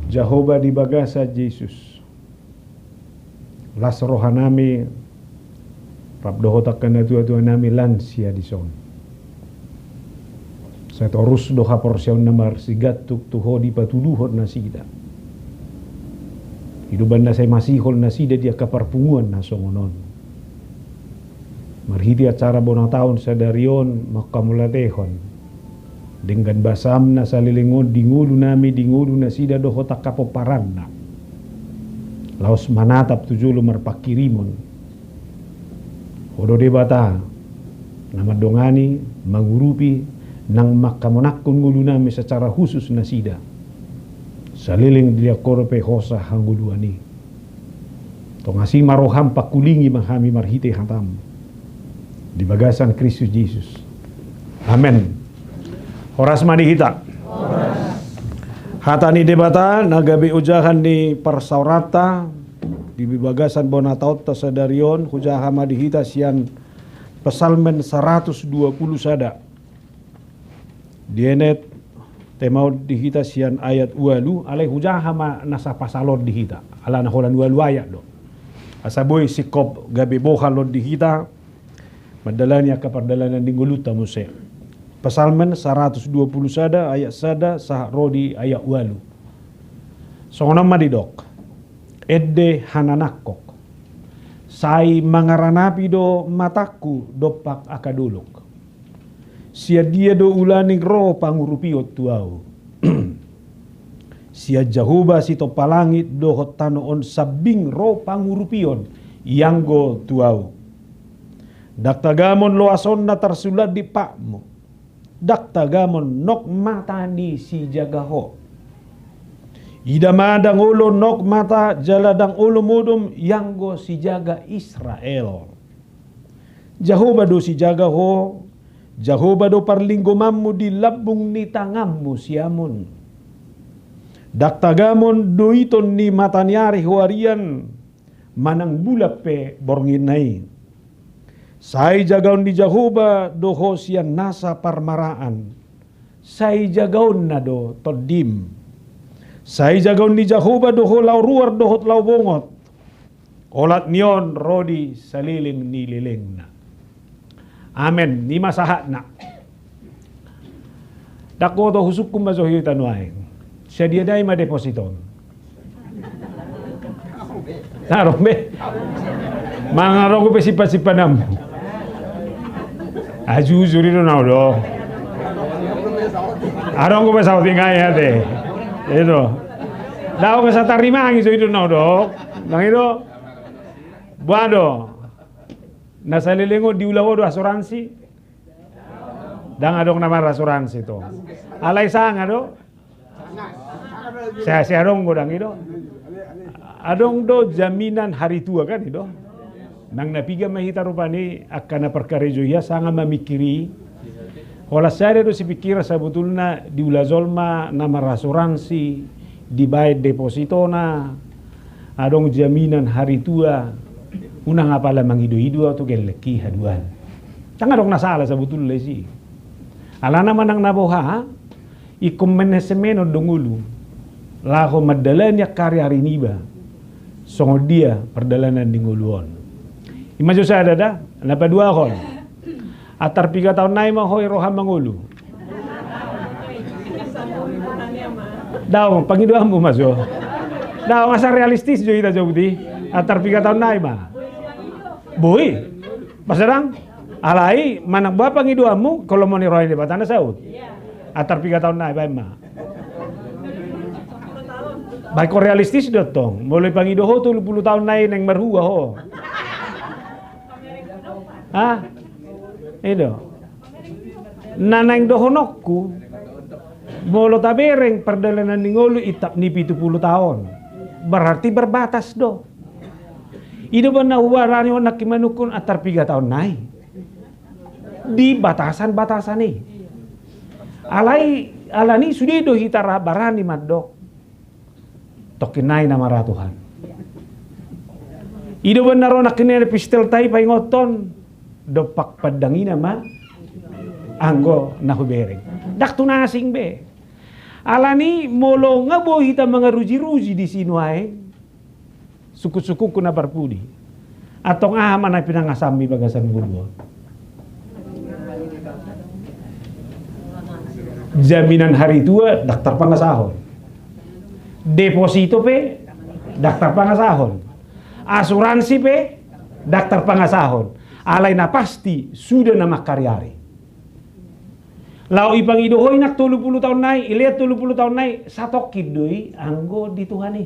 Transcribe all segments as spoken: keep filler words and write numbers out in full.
Jahowa di bagasan Jesus, las rohanami rap dohot angka natuatuanami lansia dison. Sai torus do haporseaon na marsigantung tu Ho dipatuduhon nasida. I do umbahen na sai masihol nasida di angka parpunguan na songon on. Marhite acara bona taon sadari on mangkamauliatehon denggan basaM na saleleng on di ngolunami, di ngolu nasida dohot angka pomparanna, laos manatap tu jolo marpangkirimon. Ho do Debata na mandongani, mangurupi, nang mangkamonangkon ngolunami secara khusus nasida. Saleleng di angka on pe hosa hangoluan i. Tongasi ma rohaM, pangkulingi ma hami marhite hataM. Di bagasan Kristus Jesus. Amen. Horas ma di hita. Hata ni Debata na gabe ojahan ni parsaoranta di bagasan bona taonta sadari on, hujaha ma di hita sian Psalmen saratus dua pulu sada. Dienet tema on di hita sian ayat ualu, alai hujaha ma na sapasal on di hita. Alana holan ualu ayat do. Asa boi singkop gabe bohal on di hita mandalani angka pardalanan ni ngolunta muse. Psalmen saratus dua pulu sada ayat sada sahat ro di ayat ualu. Songon on ma didok: Ende hananangkok, sai mangaranapi do matangku dompak angka dolok. Sian dia do ulaning ro pangurupion tu ahu? Sian Jahowa sitompa langit dohot tano on sambing ro pangurupion ianggo tu ahu. Ndang tagamon loas on na tarsulat di patmu, ndang tagamon nok mata ni sijaga ho. Ida ma, ndang olo nok mata jala ndang olo modom ianggo sijaga Israel. Jahowa do sijaga ho, Jahowa do parlinggomanmu di lambung ni tanganmu siamun. Ndang tagamon do iton ni mata ni ari ho arian, manang bulan pe borngin na i. Sai jagaon ni Jahowa do ho sian nasa parmaraan, sai jagaonna do tondim. Sai jagaon ni Jahowa do ho laho ruar dohot laho bongot, olat ni on ro di saleleng ni lelengna. Amen. I ma sahatna. Ndang huboto, husungkun ma jo hita nuaeng. Sadia nai ma deposit on? Ndang adong be. Manang adong dope simpansimpananmu? Ah, jujur, i do na hudok. Adong dope saotik nai ate? I do. Ndang adong, asa tarimangi jo, i do na hudok. Ndang i do. Boha do? Na saleleng on diula ho do asuransi? Ndang adong na marasuransi tong. Alai sanga do? Sai, sai adong godang i do. Adong do jaminan hari tua kan i do. Nang na piga ma hita rupani angka na parkarejo i, sanga mamingkiri. Holan sada do sipingkiran sabotulna, diula jolma na marasuransi, dibaen depositona, adong jaminan hari tua, unang apala mangidoido ahu tu gellengki haduan. Ndang adong na sala sabotulna disi. Alana manang na boha, ingkon manajemen do ngolu laho mandalani angka ariari niba. Songon dia pardalanan ni ngolu on? I ma jo sada da. Na paduahon, antar piga taon nai ma ho i roham mangolu? Daong, pangidoanmu ma jo. Daong, asa realistis jo hita jo, boti. Antar piga taon nai ma? Boi. Pas ndang? Alai manang boha pangidoanmu, holom ni roha ni Debata na saut. Antar piga taon nai, baen ma. Baen ho realistis do tong. Molo ipangido ho tolu pulu taon nai, naeng marhua ho? Ha? I do. Na naeng dohononku, molo tabereng pardalanan ni ngolu intap ni pitu pulu taon, berarti berbatas do. I do umbahen na hubarani on nangkin manungkun antar piga taon nai di batasan-batasan i. Alai alani i sude do hita ra barani mandok, tongkin nai nama ra Tuhan. I do umbahen na ro nangkin epistelta i paingothon, dompak pandangina ma anggo na hubereng. Ndang tu na asing be. Alani molo nga boi hita mangaruji-ruji di si nuaeng, sungkun-sungkunku na parpudi. Antong aha ma na pinangasam i bagasan ngolu on? Jaminan hari tua ndang tarpangasahon. Deposito pe ndang tarpangasahon. Asuransi pe ndang tarpangasahon. Alai na pasti suda na mangkariari. Laho ipangido ho i nang tolu pulu taon nai, ilean tolu pulu taon nai, satongkin do i anggo di Tuhan i.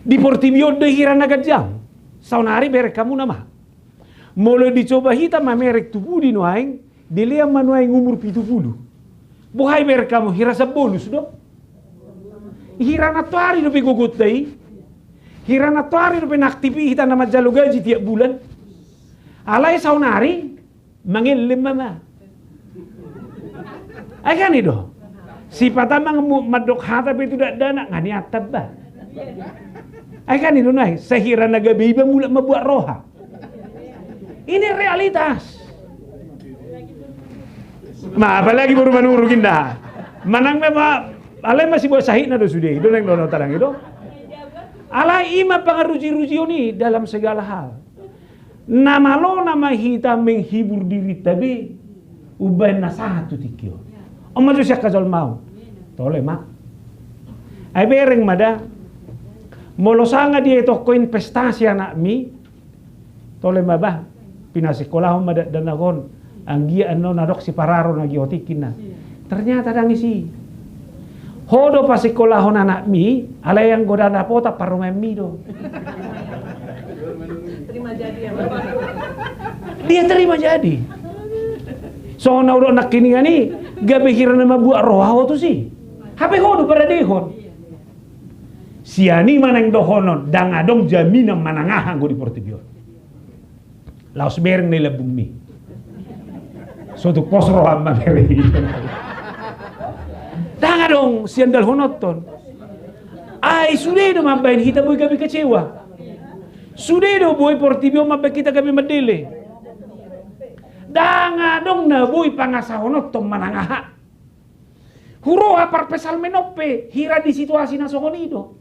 Di portibi on do i hira na ganjang. Saonari bereng hamu nama. Molo dicoba hita mamereng tu pudi nuaeng, dilean ma nuaeng umur pitu pulu. Boha i bereng hamu, hira sambolus do? Hira nantoari dope gogonta i. Hira nantoari dope na aktif i hita na manjalo gaji tiap bulan. Alai saonari, mangellem ma ma. Ai kan i do. Sipata mang mu-, mandok hata pe tu dakdanak, nga nian tamba. Ai kan i do nai, sahira na gabe iba mulak mambuat roha. Ini realitas. Ma, apalagi boru Manurung inda. Manang memang, alai masih buat sahitna do sude. I do naeng dohonon ta nang i do. Alai i ma pangaruji-rujion i dalam segala hal. Na malo nama hita menghibur dirinta be, umbahen na sahat tu tingki on. On ma jo sian hajolmaon. Tole ma. Ai bereng ma da. Molo sanga dietong ho investasi anakmi, tole ma bah. Pinasekolahon ma dakdanak on. Anggiat annon adong sipararo na giotik inna. Ternyata ndang isi. Ho do pasekolahon anakmi, alai anggo ndang dapotan parumaenmi do. Terima jadi ya, Bapak. Dia terima jadi. Songon na hudok nangkiningan i, gabe hira na mambuat roha ho tusi. Hape ho do paradehon. Sian i ma naeng dohonon, ndang adong jaminan manang aha anggo di portibi on. Laos bereng na i lambungmi. So tung pos roham mamereng i. Ndang adong siandalhononton. Ai sude do mambahen hita boi gabe kecewa. Sude do boi portibi on mambahen hita gabe mandele. Ndang adong na boi pangasahononton manang aha. Huroha parpsalmen on pe hira di situasi na songon i do.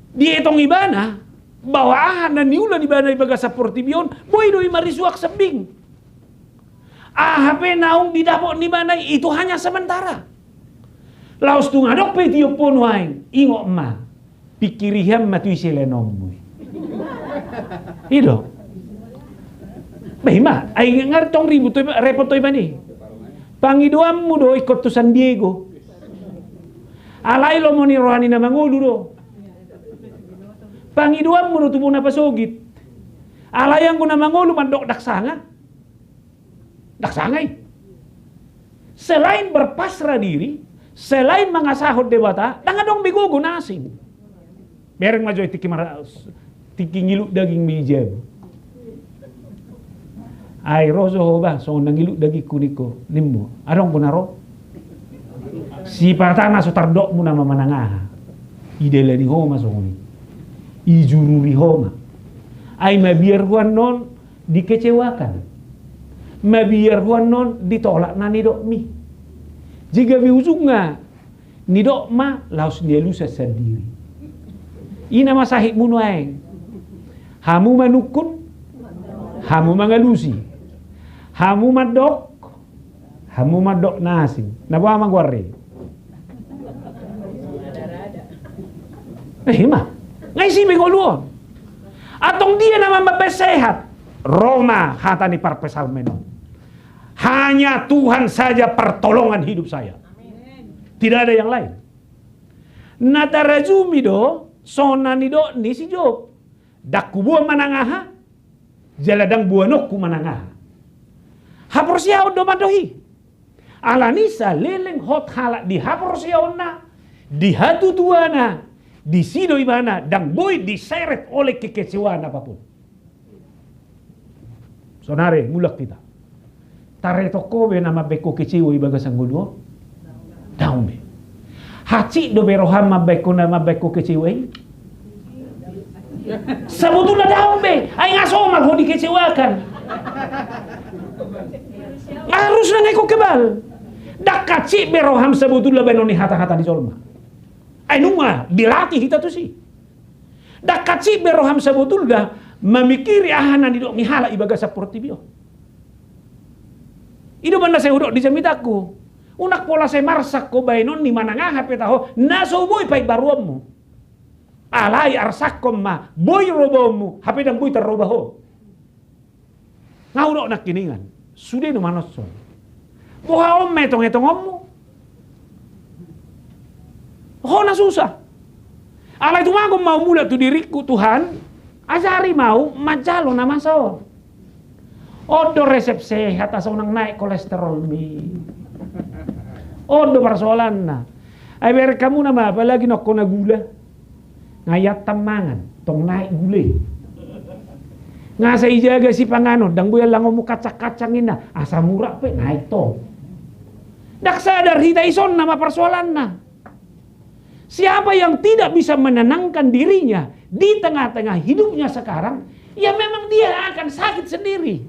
Dietong ibana bahwa aha na niula ni ibana di bagasan portibi on, boi do i marisuak sambing. Aha pe naung didapot ni ibana i, itu hanya sementara. Laos tung adong pe tiop ho nuaeng, ingot ma. Pingkiri hian ma tu ise lenonmu i. I do. Bah, i ma, ai nga tong ribut ho iba, repot ho iba ni. Pangidoanmu do ingkon tu San Diego. Alai lomo ni roha ni na mangolu do. Pangidoanmu do tu bona pasogit. Alai anggo na mangolu mandok ndang sanga. Ndang sanga i. Selain berpasrah diri, selain mangasahon Debata, ndang adong be gogo na asing. Bereng ma jo i tingki mara-, tingki ngilut daging mi jabu. Ai ro jo ho bah, songon na ngilut dagingku ningku, nimmu. Adong do na ro. Sipata na so tardokmu nama manang aha. Idalani ho ma songon i. Ijururi ho ma. Ai mabiar ho annon dikecewakan. Mabiar ho annon ditolak na nidokmi. Jei gabe ujungna nidok ma laos nialusan sandiri. I nama sahitmu nuaeng. Hamu manungkun, hamu mangalusi. Hamu mandok, hamu mandok na asing. Na boha ma goarna i? Eh, i ma. Nga isi be ngolu on. Antong dia nama mambahen sehat? Ro ma hata ni parpsalmen on. Hanya Tuhan saja pertolongan hidup saya. Tidak ada yang lain. Na tarajumi do songon na nidok ni si Job. Ndang huboan manang aha, jala ndang boanonku manang aha. Haporseaon do mandok i. Alani saleleng hot halak di haporseaonna, di hatutuana, disi do ibana ndang boi diseret oleh kekecewaan apapun. Saonari mulak hita. Taretong ho be na mambahen ho kecewa i bagasan ngolu on? Daong be. Hansit do be roham mambahen ho na mambahen ho kecewa i? Sabotulna daong be, ai nga somal ho dikecewakan. Harusna nga ingkon kebal. Ndang hansit be roham sabotulna baenon ni hata-hata ni jolma. Ai nunga dilatih hita tusi. Ndang hansit be roham sabotulna mamingkiri aha na nidok ni halak i bagasan portibi on. I do umbahen na sai hudok di jamitangku. Unang pola sai marsak ho baenon ni manang aha pe taho na so boi paimbaruonmu. Alai arsakhon ma boi robaonmu hape ndang boi tarroba ho. Nga hudok nangkiningan, sude do manossol. Boha on ma etongetongonmu? Ho na susah. Alai tumagon ma au mulak tu diringku, Tuhan, ajari ma au manjalo na masa on. On do resep sehat asa unang naek kolesterolmi. On do parsoalanna. Ai bereng hamuna ma apalagi nongko na gula. Nga iantam mangan tong naek gule. Nga asa ijaga sipanganon, ndang boi allangonmu kacang-kacang inna, asa murah pe naek tong. Ndang sadar hita, ison nama parsoalanna. Siapa yang tidak bisa menenangkan dirinya di tengah-tengah hidupnya sekarang, ya memang dia akan sakit sendiri.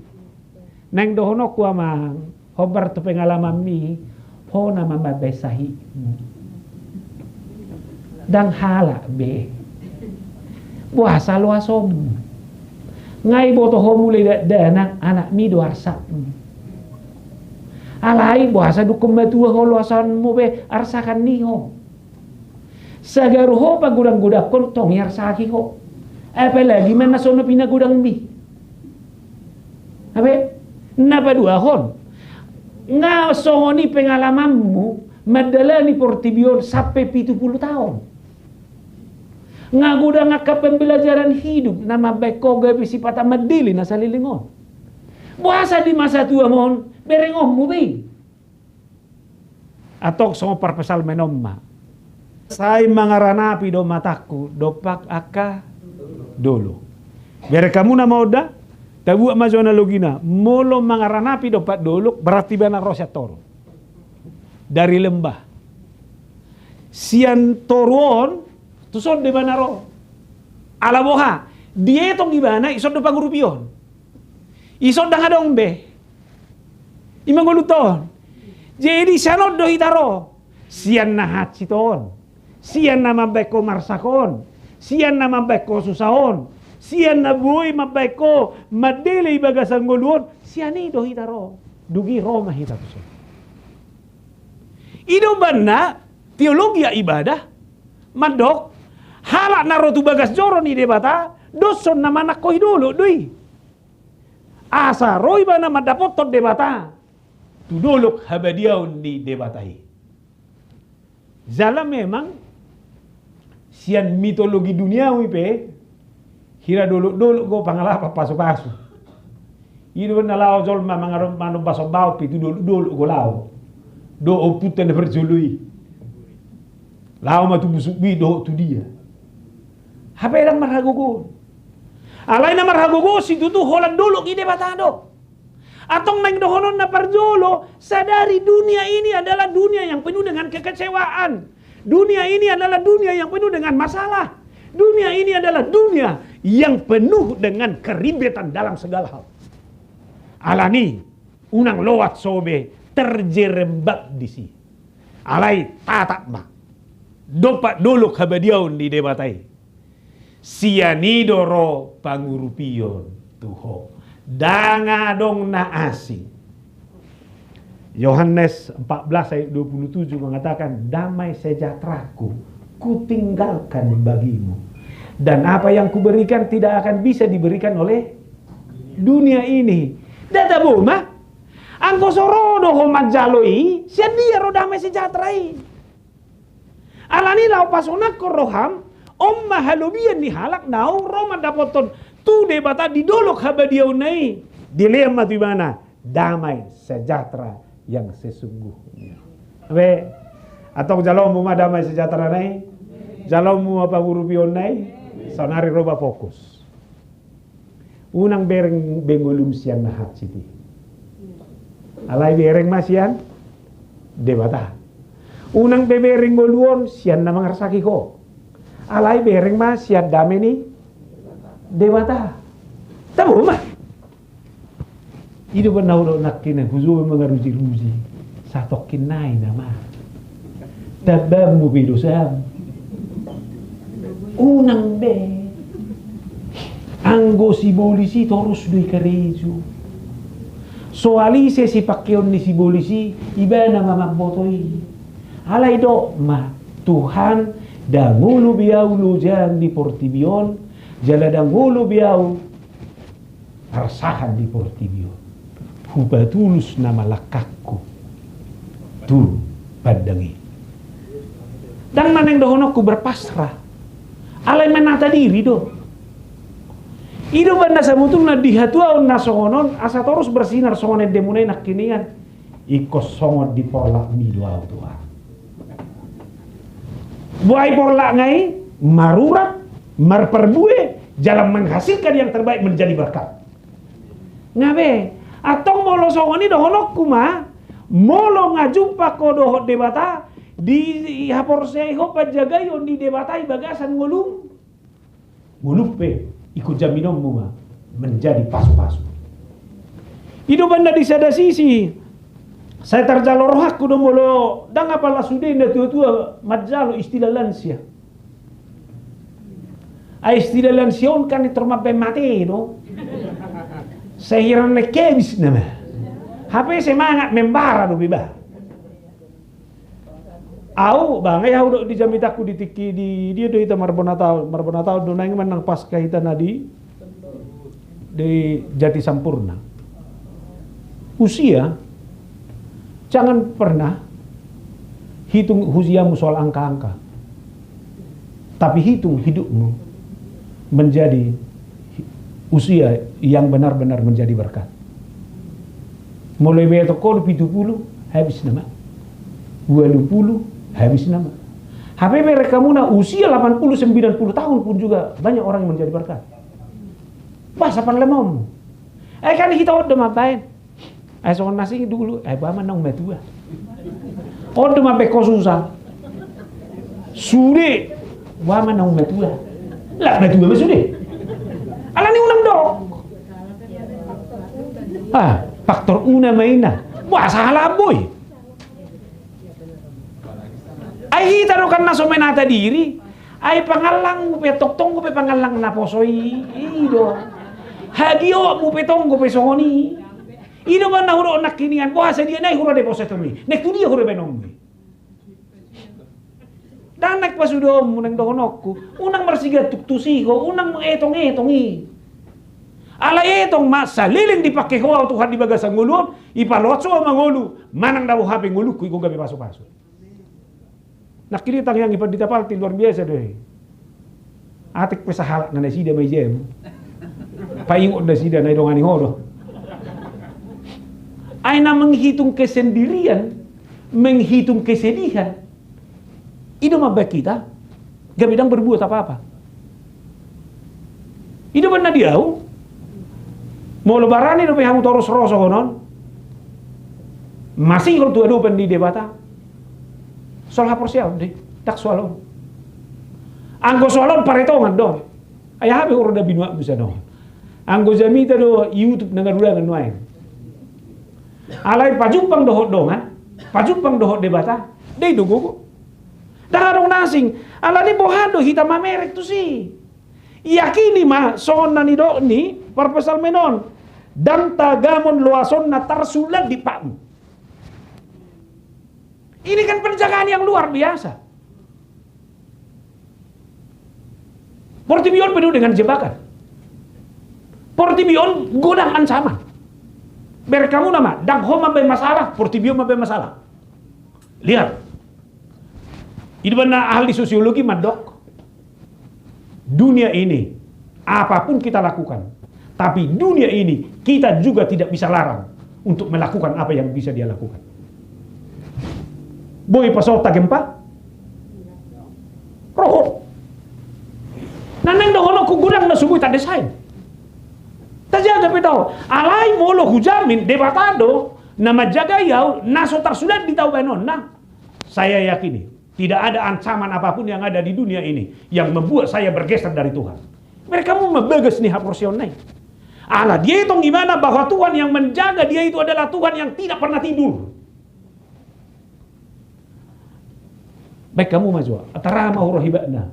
Naeng dohononku amang, hombar tu pengalamanmi, ho nama mambaen sahitmu. Ndang halak be. Boasa loasonmu? Nga iboto ho mulai dakdanak anakmi do arsakmu. Alai boasa dungkon matua ho loasonmu be arsakan ni ho. Sagaru ho pagodang-godangkon tong iarsaki ho. Apalagi ma na songon pinagodangmi. Abe, na paduahon, nga songon i pengalamanmu mandalani portibi on sampe pitu pulu taon. Nga godang angka pembelajaran hidup na mambaen ho gabe sipata mandele na saleleng on. Boasa di masa tuam on berengonmu be i? Antong songon parpsalmen on ma. Sai mangaranapi do matangku dompak angka dolok. Bereng hamuna ma on da, tabuat ma jo analogina. Molo mangaranapi dompak dolok, berarti ibana ro sian toru. Dari lembah. Sian toru on, tuson do ibana ro. Ala boha, dietong ibana ison do pangurupion. Ison ndang adong be. I ma ngolunta on. Jadi sian on do hita ro. Sian na hansit on. Sian na mambaen ho marsak on. Sian na mambaen ho susah on. Sian na boi mambaen ho mandele i bagasan ngolu on. Sian i do hita ro. Dung i ro ma hita tuson. I do umbahen na teologia ibadah mandok halak na ro tu bagas joro ni Debata, dos songon na manangkohi dolok do i. Asa ro ibana mandapothon Debata tu dolok habadiaon ni Debata i. Jala memang sian mitologi duniawi pe, hira dolok-dolok do pangalapan pasu-pasu. I do na laho jolma mangaron manomba sombaon pe tu dolok-dolok do laho. Dohot ompunta na parjolo i. Laho ma tu busukmi dohot tu dia. Hape ndang marhagogoon. Alai na marhagogoon situtu holan dolok i Debata do. Antong naeng dohonon na parjolo, sadari dunia ini adalah dunia yang penuh dengan kekecewaan. Dunia ini adalah dunia yang penuh dengan masalah. Dunia ini adalah dunia yang penuh dengan keribetan dalam segala hal. Alani, unang loas ho be terjerembab disi. Alai tatap ma. Dompak dolok habadiaon ni Debata i. Sian i do ro pangurupion tu ho. Ndang adong na asing. Yohanes empat belas ayat dua puluh tujuh mengatakan, "Damai sejahtera-Ku Kutinggalkan bagimu. Dan apa yang Kuberikan tidak akan bisa diberikan oleh dunia ini." Ndada bo ma. Anggo so ro do ho manjalo i, sian dia ro damai sejahtera i? Alani laho pasonangkon roham, on ma halobian ni halak naung ro mandapothon tu Debata di dolok habadiaonna i. Dilehon ma tu ibana damai sejahtera yang sesungguhnya. Be, antong jaloonmu ma damai sejahtera na i? Jaloonmu ma pangurupionna i? Saonari ro ma fokus. Unang bereng be ngolum sian na hansit i. Alai bereng ma sian Debata. Unang be bereng ngolu on sian na mangarsaki ho. Alai bereng ma sian dame ni Debata. Tabo ma. I do umbahen na hudok nangkiningan, hujaha mangaruji-ruji. Satongkin nai nama. Tambahmu be dosam. Unang be. Anggo sibolis i torus do i karejo. Soal ise sipangkeon ni sibolis i, ibana ma mamboto i. Alai dok ma, Tuhan, ndang olo be au lojang di portibi on, jala ndang olo be au parsahan di portibi on. Hupatulus nama langkangku tu pandang i. Ndang na naeng dohononku berpasrah. Alai menata diri do. I do umbahen na sabotulna di hatuaon na songon on, asa torus bersinar songon endemuna i nangkiningan. Ingkon songon di porlakmi do au Tuhan. Boha i porlakna i, marurat, marparbue, jala menghasilkan yang terbaik, menjadi berkat. Nga be, antong molo songon i dohononku ma, molo nga jumpa ho dohot Debata, di haporseai ho panjagaion ni Debata i bagasan ngolum. Ngolum pe, ingkon jaminonmu ma menjadi pasupasu. I do umbahen na di sada sisi, sai tarjalo rohangku do molo ndang apala sude na tuatua manjalo istilah lansia. Ai istilah lansia on kan tor mambahen mate do. Sai hira na kebis nama. Hape semangat membara do be ba. Au, ba, nga i au do di jamitangku di tingki di, dia do hita marbonataon, marbonataon do naeng manang Paskah hita na di, di Jatisampurna. Usia, jangan pernah hitung usiamu soal angka-angka. Tapi hitung hidupmu menjadi usia yang benar-benar menjadi berkat. Molo ibaen ho do pitu pulu, habis nama. Ualu pulu, habis nama. Hape berek hamuna usia delapan puluh, sembilan puluh tahun pun juga banyak orang yang menjadi berkat. Pas apan lemon. Eh, kan hita on do mambaen. Ai songon na asing dulu, ai boha ma naung matua. On do mambaen ho susah. Sude, boha ma naung matua. Lah matua ma sude. Alani unang dok. Ah, faktor una ma ina. Boha salah boi. Ai hita do kan na so menata diri. Ai pangallangmu pe, tongtong pe pangallang naposo i, i do. Hagiotmu pe tong pe songon i. I do umbahen na hudok nangkiningan, boha sadia nai hurade poso i. Naeng tu dia hurade baenonmu i. Ndang naeng pasudaonmu naeng dohononku. Unang marsigantung tusi ho, unang mangetong-etong i. Alai etong ma saleleng dipangke ho au Tuhan di bagasan ngolu on, ipaloas ho au mangolu, manang dabo hape ngolungku ingkon gabe pasupasu. Nangkin i tangiang ni pandita Palti luar biasa do i. Atik pe sahalak na nasida ma i jabu. Paingot nasida na idongani ho do. Ai na menghitung kesendirian, menghitung kesedihan. I do mambaen hita gabe ndang berbuat apa-apa. I do umbahen na di au. Molo barani dope hamu torus ro songon on, masihol tu adopan ni Debata. Soal haporseaon do i, ndang soal on. Anggo soal on paretongan do. Ai aha be hurada binuatmu sian on. Anggo jamita do i utup na garudangan nuaeng. Alai pajumpang dohot dongan, pajumpang dohot Debata, dei do gogo. Ndang adong na asing. Alani boha do hita mamereng tusi. Yakini ma songon na nidok ni parpsalmen on. Ndang tagamon loasonna tarsulat di patmu. Ini kan penjagaan yang luar biasa. Portibi on penuh dengan jebakan. Portibi on godang ancaman. Berek hamuna ma, ndang ho mambaen masalah, portibi on mambaen masalah. Lihat. I do umbahen na ahli sosiologi mandok. Dunia ini, apapun kita lakukan, tapi dunia ini kita juga tidak bisa larang untuk melakukan apa yang bisa dia lakukan. Boi pasaut tagempa? Rohot. Na naeng dohononku godang na so boi tadesain. Tajaga pe tau. Alai molo hujamin Debata do na manjagai au, na so tarsulat di tau baenonna. Saya yakini, tidak ada ancaman apapun yang ada di dunia ini yang membuat saya bergeser dari Tuhan. Mereka mau membagas ni haporseaonna i. Ala dietong ibana bahwa Tuhan yang menjaga dia itu adalah Tuhan yang tidak pernah tidur. Baen hamu ma jua, antara ma hurang hibatna.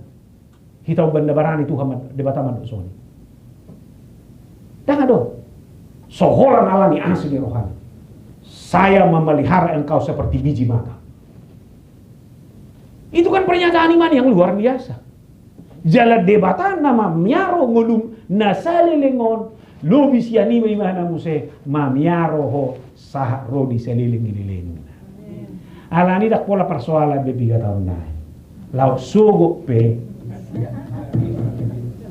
Hita umbahen na barani Tuhan ma, Debata mandok songon i. Ndang adong. So holan alani asi ni rohana. Saya memelihara engkau seperti biji mata. Itu kan pernyataan iman yang luar biasa. Jala Debata na mamiaro ngolum na saleleng on, lobi sian i ma imana muse mamiaro ho sahat ro di saleleng ni lelengna. Alani ndang pola persoalan be piga taon nai. Laos sogot pe.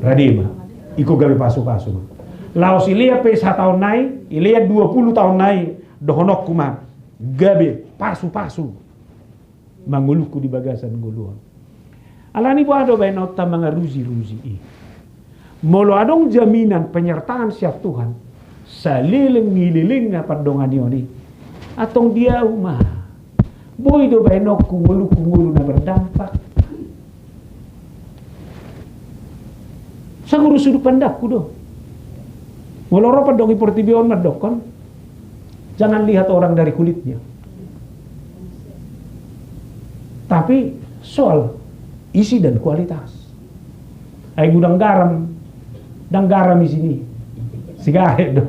Rade ma. Ingkon gabe pasu-pasu ma. Laos ilean pe sataon nai, ilean dua puluh taon nai, dohononku ma. Gabe pasu-pasu. Mangolungku di bagasan ngolu on. Alani boha do baenonta mangarusi-rusi i. Molo adong jaminan penyertaan sian Tuhan, saleleng ni lelengna pandonganion i. Antong di ahu ma. Boi do baenonku ngolungku ngolu na berdampak. Sangurus sudut pandangku do. Molo ro pandongi portibi on mandokkon, jangan lihat orang dari kulitnya. Tapi soal isi dan kualitas. Ai gudang garam, ndang garam isi ni. Sigaret do.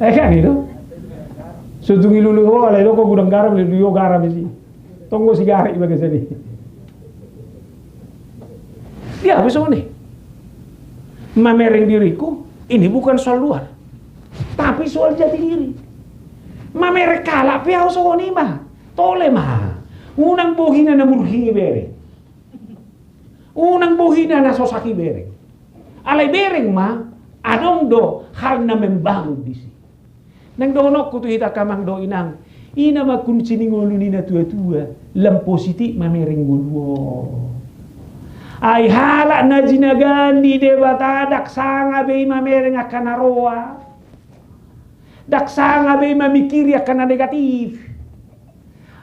Eh kan itu. Sotung ilului ho, alai do ho gudang garam, ilului ho garam isi. Tong do sigaret i bagasan i. Dia apa songon i? Mamereng diriku, ini bukan soal luar. Tapi soal jati diri. Mamereng halak pe ahu songon i ma. Tole ma. Unang bohina na murhi bereng. Unang bohina na sosak i bereng. Alai bereng ma, adong do hal na membangun disi. Naeng dohononku tu hita angka amang dohot inang, i nama kunci ni ngolu ni na tua-tua, lam positif mamereng ngolu on. Ai halak na jinagaan ni Debata ndang sanga be i mamereng angka na roa. Ndang sanga be i mamingkiri angka na negatif.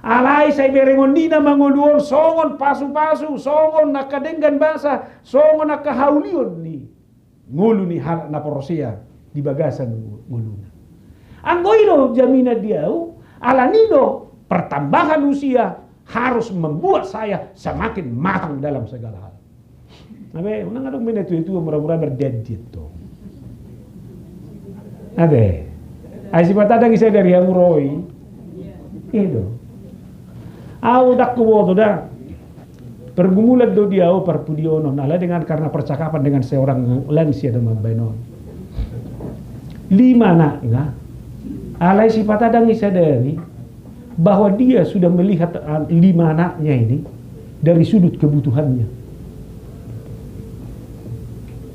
Alai sai berengonnina ma ngolu on songon pasu-pasu, songon angka denggan basa, songon angka haulion ni ngolu ni halak na porsea di bagasan ngoluna. Anggo i do jaminan di ahu, alani do pertambahan usia harus membuat saya semakin matang dalam segala hal. Abe, unang adong be na tua-tua mura-mura marjanji tong. Abe, ai sipata ndang i sadari hamu ro i. I do. Ahu ndang huboto da. Pergumulan do di ahu parpudi on, alai dengan karena percakapan dengan seorang lansia do mambaen on. Lima anakna, alai sipata ndang i sadari bahwa dia sudah melihat, uh, lima anaknya ini dari sudut kebutuhannya.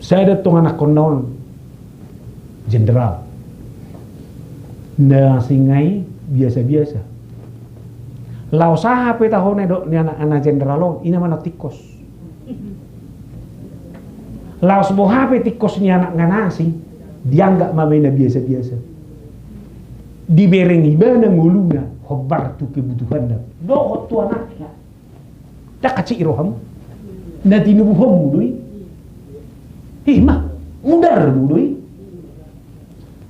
Sada tong anakkonna on jenderal. Na asing i biasa-biasa. Laos aha pe tahe na didok ni anak, anak jenderal on, i nama na tingkos. Laos boha pe tingkos ni anakna na asing, dianggap ma i na biasa-biasa. Dibereng ibana ngoluna hombar tu kebutuhanna dohot tu anakna. Ndang hansit i rohamu? Na tinubuhonmu do i. I ma, mudarmu do i.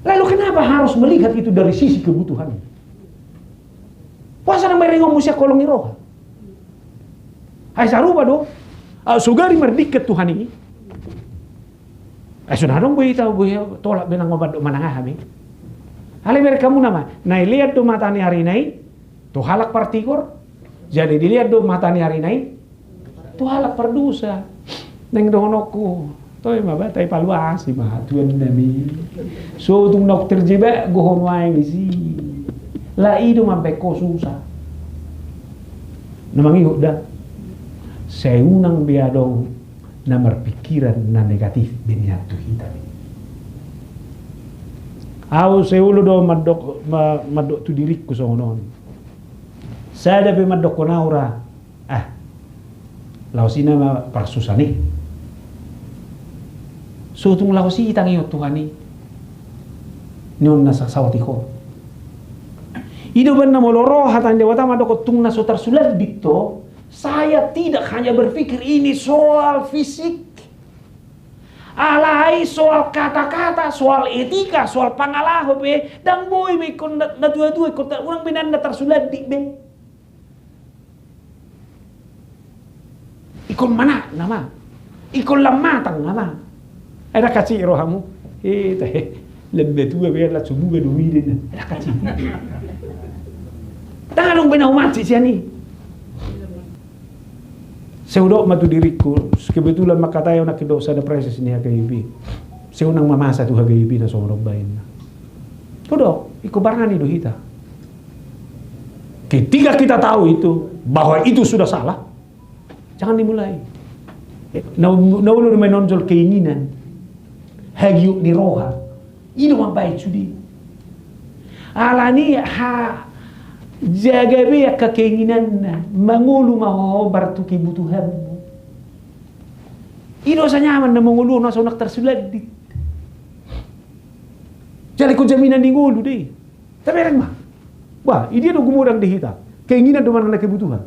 Lalu kenapa harus melihat itu dari sisi kebutuhan? Boasa na mamerengonmu sian holong ni roha? Ai sarupa do. Ah, sogari mardingkan Tuhan i. Ai so adong be hita, be tolap be nang mandok manang aha be. Alai bereng hamu nama, na dilean do mata ni arina i tu halak partigor, jala dilean do mata ni arina i tu halak pardosa. Naeng dohononku, toe ma ba, tai paluasi ma Tuhan nami. Sotung naung terjebak do ho nuaeng disi. Alai i do mambaen ho susah. Na mangihut da. Sai unang be adong na marpikiran na negatif be nian tu hita be. Ahu sai olo do mandok, ma-, mandok tu diringku songon on. Sada pe mandokkon ahu ra, ah, laos i nama parsusaan i. Sotung laos i tangihon Tuhan i. Nion na sa-, saotik ho. I do umbahen na molo ro hata ni Debata mandokkon tung na so tarsulandit ho. Saya tidak hanya berpikir ini soal fisik. Alai soal kata-kata, soal etika, soal pangalaho pe, ndang boi be ingkon na, na tua-tua ingkon ta-, unang be nian na tarsulandit be. Ingkon manat nama. Ingkon lam matang nama. Ai ndang kasik rohamu. Eh, tahe. Lam matua be, lam so muba do mida na. Ai ndang kasik. Ndang adong be na humansik sian i. Sai hudok ma tu diringku, kebetulan mangkatai on nangkin dohot sada preses ni H K I P. Sai unang ma masa tu H K I P na songon on baenna. Hudok, ingkon barani do hita. Ketika kita tahu itu, bahwa itu sudah salah, jangan dimulai. Eh, na, na olo do manonjol keinginan. Hagiot ni roha. I do mambahen sude. Alani ha, jaga be angka keinginanna, mangolu ma ho hombar tu kebutuhanmu. I do asa nyaman na mangolu on asa unang tarsulandit. Jala ingkon jaminan ni ngolu do i. Tabereng ma. Bah, i dia do gumodang di hita. Keinginan do manang na kebutuhan?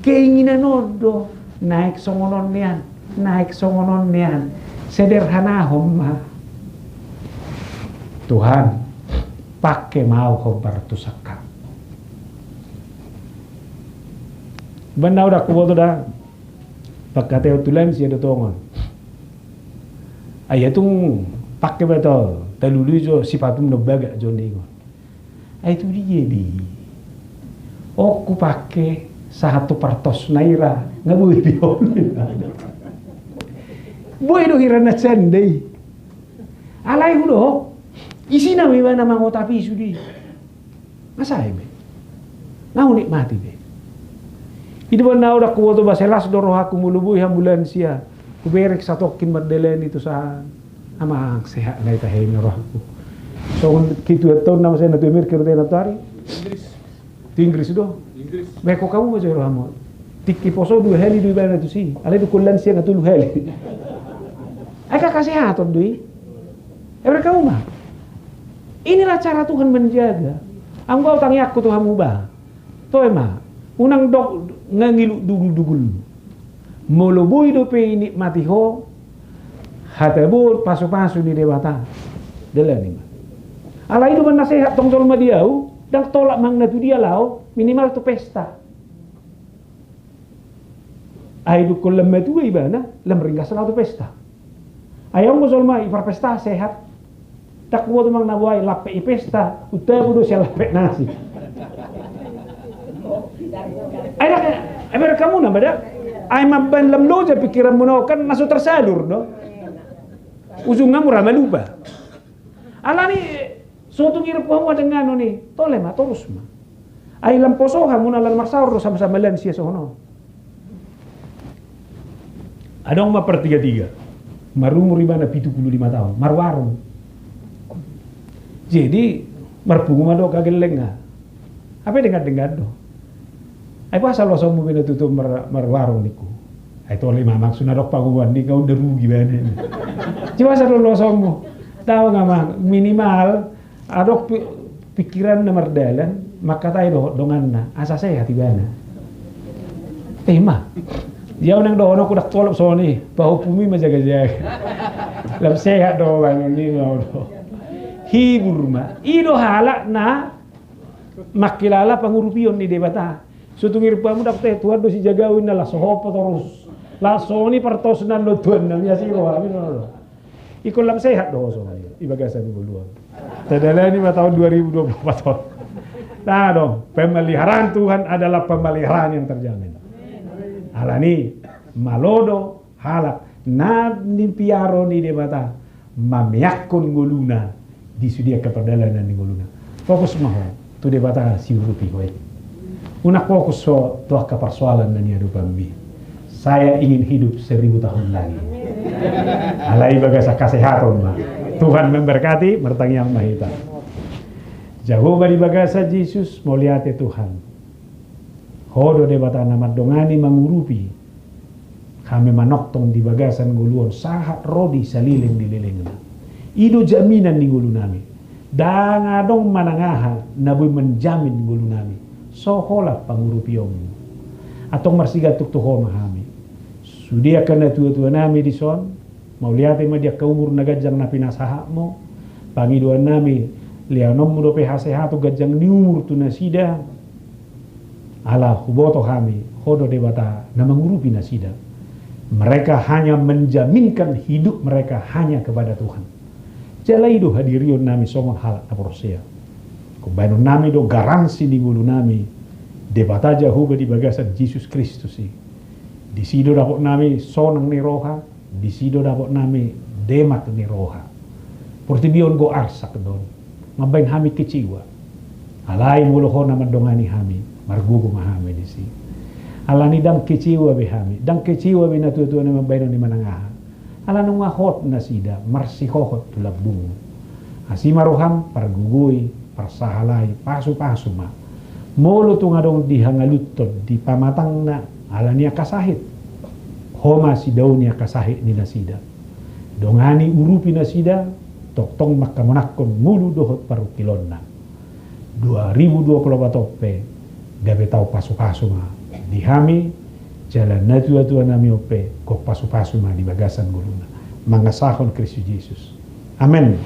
Keinginan on do. Naeng songon on nian, naeng songon on nian. Sederhanahon ma. Tuhan, pangke ma au hombar tu sangkam. Umbahen na ndang huboto da. Pangkataion tu lansia do tongon. Ai ia tung pangke ma to, talului jo sipatum na bagak jo ningon. Ai tu dia be? On hupangke sahat tu partosna i ra, nga boi be on. Boi do hira na sandai. Alai hudok, isi nama ibana mangotapi sude. Nga sae be. Nga hunikmati be. I do umbahen na ndang huboto ba sai las do rohangku molo boi hamu lansia. Huberek satongkin mardalani tu san. Amang sehat nai tahe na rohangku. Songon ketua taon nama sai na tu Amerika do tahe na tu ari. Inggris. Tu Inggris do. Inggris. Be ho hamu ma jo rohamu. Tingki poso dua hali do ibana tusi. Alai dungkon lansia nga tolu hali. Ai angka kesehaton do i. Eber kamu ma. Inilah cara Tuhan menjaga. Anggo au tangiangku tu hamu ba. Toe ma. Unang dok nga ngilu dugul-dugul. Molo boi dope inikmati ho, hata boan pasu-pasu ni Debata. Dalani ma. Alai do umbahen na sehat tong jolma di au, ndang tolap ma na tu dia laho, minimal tu pesta. Ai dungkon lam matua ibana, lam ringgas laho tu pesta. Ai anggo jolma i parpesta sehat. Ndang huboto manang na boi lape i pesta, untabu do sian lape nasi. Ai ndang, ai bereng hamu nama da. Ai mambahen lam loja pikiranmuna on kan na so tersalur do. Ujungna mura ma lupa. Alani so tung irip hamu adong nganu ni, tole ma, torus ma. Ai lam poso hamu na lam marsaor do sama-sama lansia songon on. Adong ma partiga-tiga. Marumur ibana pitu pulu lima taon. Marwarung. Jadi, marpungu ma do ka gellengna. Hape denggan-denggan do. Ai boasa losonmu be na tutu mar-, marwarung ningku. Ai tole ma maksudna dok pangomoan ni nga unda rugi bana. Boasa do losonmu. Tahu nga mang, minimal Adong pi-, pikiranna mardalan, mangkatai dohot donganna, asa sehat ibana. Te ma. Ia unang dohononku ndang tolap songon i, pahompumi ma jaga-jaga. Lam sehat do baenon ni ma do. Hibur ma. I do halak na mangkilala pangurupion ni Debata. So tung irip hamu ndang te Tuhan do sijagaon na laos so hopo torus. Laos songon i partosna do Tuhan na mias i roha. Ingkon lam sehat do ho songon i, di bagasan ngolu on. Tadalani ma taon dua ribu dua puluh empat on. Nah dong, pemeliharaan Tuhan adalah pemeliharaan yang terjamin. Alani, malo do halak na nipiaro ni Debata mameakkon ngoluna di sude angka pardalanan ni ngoluna. Fokus ma ho tu Debata siurupi ho i. Unang fokus ho tu angka parsoalan na niadopanmi. Saya ingin hidup seribu tahun lagi. Alai bagasan kesehatan ma. Tuhan memberkati, martangiang ma hita. Jahowa di bagasan Jesus, mauliate Tuhan. Ho do Debata na mandongani mangurupi hami manongtong di bagasan ngolu on sahat ro di saleleng ni lelengna. I do jaminan ni ngolunami. Ndang adong manang aha na boi menjamin ngolunami. So holan pangurupionmu. Antong marsigantung tu ho ma hami. Sude angka natuatuanami dison, mauliate ma di angka umur na ganjang na pinasahatmu. Pangidoannami, lehononmu dope hasehaton ganjang ni umur tu nasida. Ala huboto hami, Ho do Debata na mangurupi nasida. Mereka hanya menjaminkan hidup mereka hanya kepada Tuhan. Jala i do hadirion nami songon halak na porsea. Umbahenon nami do garansi ni ngolu nami, Debata Jahowa di bagasan Jesus Kristus i. Disi do dapot nami sonang ni roha, disi do dapot nami demak ni roha. Portibi on do arsak do on, mambahen hami kecewa. Alai molo Ho na mandongani hami, margogo ma hami disi. Alani ndang kecewa be hami, ndang kecewa be natuatua na mambahen on i manang aha. Ala nunga hot nasida marsihohot tu lambungmu. Asi ma roham, pargogoi, parsahalai, pasupasu ma. Molo tung adong dihangaluthon di pamatangna ala ni angka sahit, Ho ma sidao ni angka sahit ni nasida. Dongani, urupi nasida, tongtong mangkamonangkon ngolu dohot parungkilonna. Dua ribu dua puluh opat on pe gabe taon pasupasu ma di hami, jala natuatua nami on pe gok pasupasu ma di bagasan ngoluna. Mangasahon Kristus Jesus. Amen.